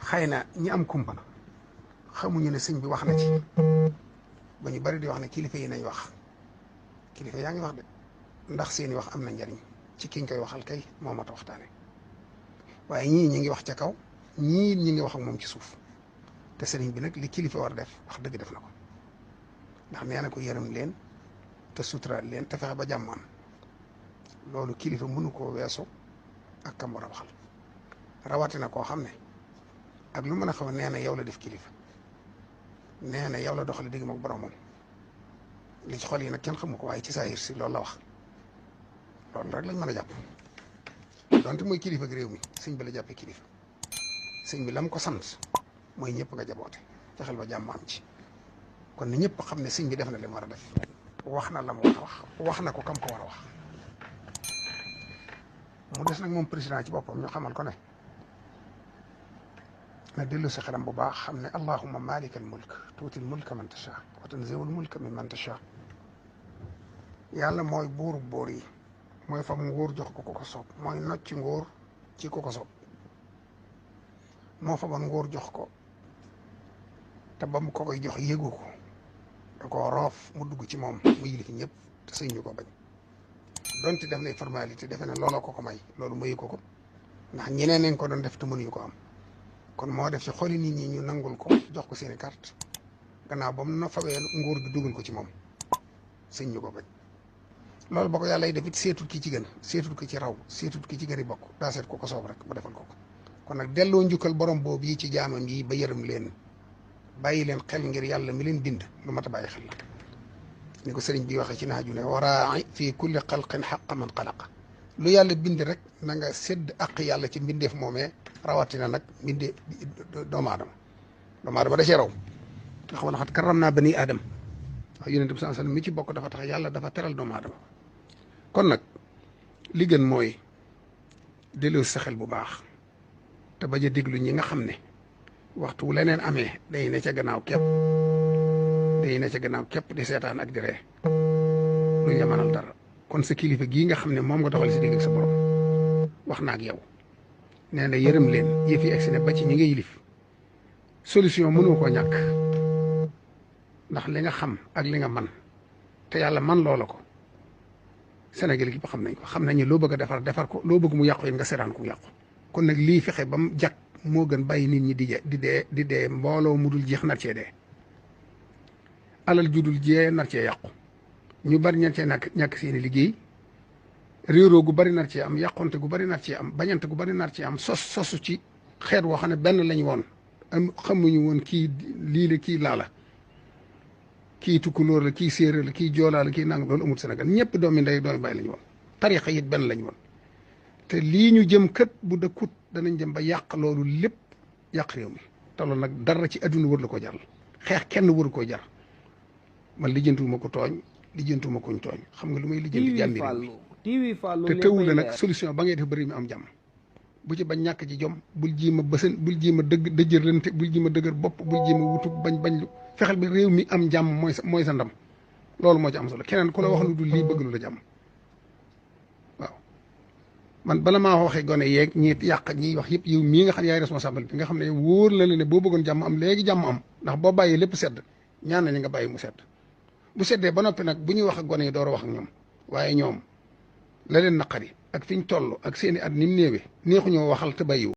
xëy na ñi am kumpa xamuñu ne sëñ bi wax na ci ba ñu bari di wax ne kilifa yi nañ wax kilifa yaa ngi wax de ndax seeni wax am na njariñ ci kiñ koy waxal kay moo mat a waxtaane waaye ñii ñi ngi wax ca kaw ñii ñi ngi wax ak moom ci suuf te sëriñ bi nag li kilifa war a def wax dëgg def na ko ndax nee na ko yërëm leen te suturaal leen te fexe ba jàmm am loolu kilifa mënu koo weesu ak kam war a waxal rawatina koo xam ne ak lu mën a xaw nee na yow la def kilifa nee na yow la doxale digg ak boromam li ci xol yi nag kenn xamu ko waaye ci saa yir si loolu la wax loolu rek lañ mën a jàpp donte mooy kilifa ak réew mi sëñ bi la jàppee kilifa sëñ bi la mu ko sant mooy ñëpp nga jaboote fexeel ba jàmm am ci kon ne ñëpp xam ne sëñ bi def na li mu war a def wax na la mu war a wax na ko kam ko war a wax mu des nag moom président ci boppam ñu xamal ko ne na dellu si xelam bu baax xam ne allahumma malikal mulk tuutil mulka man tasha wa tanzi'ul mulka mimman tasha yàlla mooy buuru buur yi mooy fam nguur jox ko ko soob mooy nocci nguur ci ko soob moo faban nguur jox ko te ba mu ko koy jox yëgu ko da koo roof mu dugg ci moom mu yilif ñëpp te sëñ ñu ko bañ donte def nay formalité defe ne looloo ko may loolu mayu ko ndax ñeneen nañ ko doon def te mënuñu ko am kon moo def ci xoli nit ñi ñu nangul ko jox ko seeni carte gannaaw ba mu na fawee nguur gi dugal ko ci moom sëñ ñu ko bañ loolu ba ko yàlla def it seetut ki ci gën seetut ki ci raw seetut ki ci gën a bokk daa seet ko soob rek ba defal ko kon nag delloo njukkal borom boobu yi ci jaamam yi ba yërëm leen bàyyi leen xel ngir yàlla mi leen bind lu mat a bàyyi xel la ni ko sëriñ bi waxee ci naaju ne waraa fii kulli xalqin xaqa man xalaqa lu yàlla bind rek na nga sédd àq yàlla ci mbindeef moomee rawatina nag mbindee doomu aadama da cee raw nga xam ne xat karam naa bani aadam waaw yonent bi sallallahu alayhi wasallam mi ci bokk dafa tax yàlla dafa teral doomu aadama kon nag li gën mooy delloo sa xel bu baax te bañ a déglu ñi nga xam ne waxtu wu leneen amee day ne ca gannaaw képp di seetaan ak di ree duñ la mënal dara kon sa kilifa gii nga xam ne moom nga doxal si digg ak sa borom wax na ak yow nee na yërëm leen yëf yi egsi ne ba ci ñi nga yilif solution mënoo koo ñàkk ndax li nga xam ak li nga man te yàlla man loola ko Sénégal gi ba xam nañ ko xam nañ ne loo bëgg a defar ko loo bëgg mu yàqu yi nga seetaan ko mu yàqu kon nag lii fexe ba mu jag moo gën bàyyi nit ñi di dee mbooloo mu dul jeex nar cee dee alal ju dul jee nar cee yàqu ñu bari ñan cee ñàkk seeni liggéey réeroo gu bari nar cee am yàqonte gu bari nar cee am bañante gu bari nar cee am sosu ci xeet woo xam ne benn lañ woon am xamuñu woon kii lii la kii laa la kii tukkulóor la kii séeréer la kii joolaa la kii nangam loolu amul Sénégal ñëpp doomi ndey doomi bàyyi lañ woon tarixa it benn lañ woon te lii ñu jëm kët bu dëkkut danañ jëm ba yàq loolu lépp yàq réew mi te loolu nag dara ci adduna wër la ko jar xeex kenn waru koo jar man lijjantuwuma ko tooñ lijjantuwuma koñ tooñ xam nga lu may lijjanti jàmmi te teewul la nag solution ba ngay def bëri mi am jàmm bu ci bañ ñàkk ci jom bul jiima bësën bul jiima dëjërlante bul jiima dëgër bopp bul jiima wutu bañ lu fexeel bi réew mi am jàmm mooy sa ndam loolu moo ci am solo keneen ku la wax lu dul lii bëgg lu la jàmm waaw man bala maa waxee gone yeeg ñi yàq ñiy wax yëpp yow mii nga xam yaay responsable bi nga xam ne wóor na la ne boo bëggoon jàmm am léegi jàmm am ndax boo bàyyi lépp sedd ñaan nañu nga bàyyi mu sedd bu seddee ba noppi nag bu ñuy wax ak gone yi door a wax ak ñoom waaye ñoom la leen naqari ak fi ñu toll ak seeni at ni mu néewee neexuñoo waxal te bàyyiwu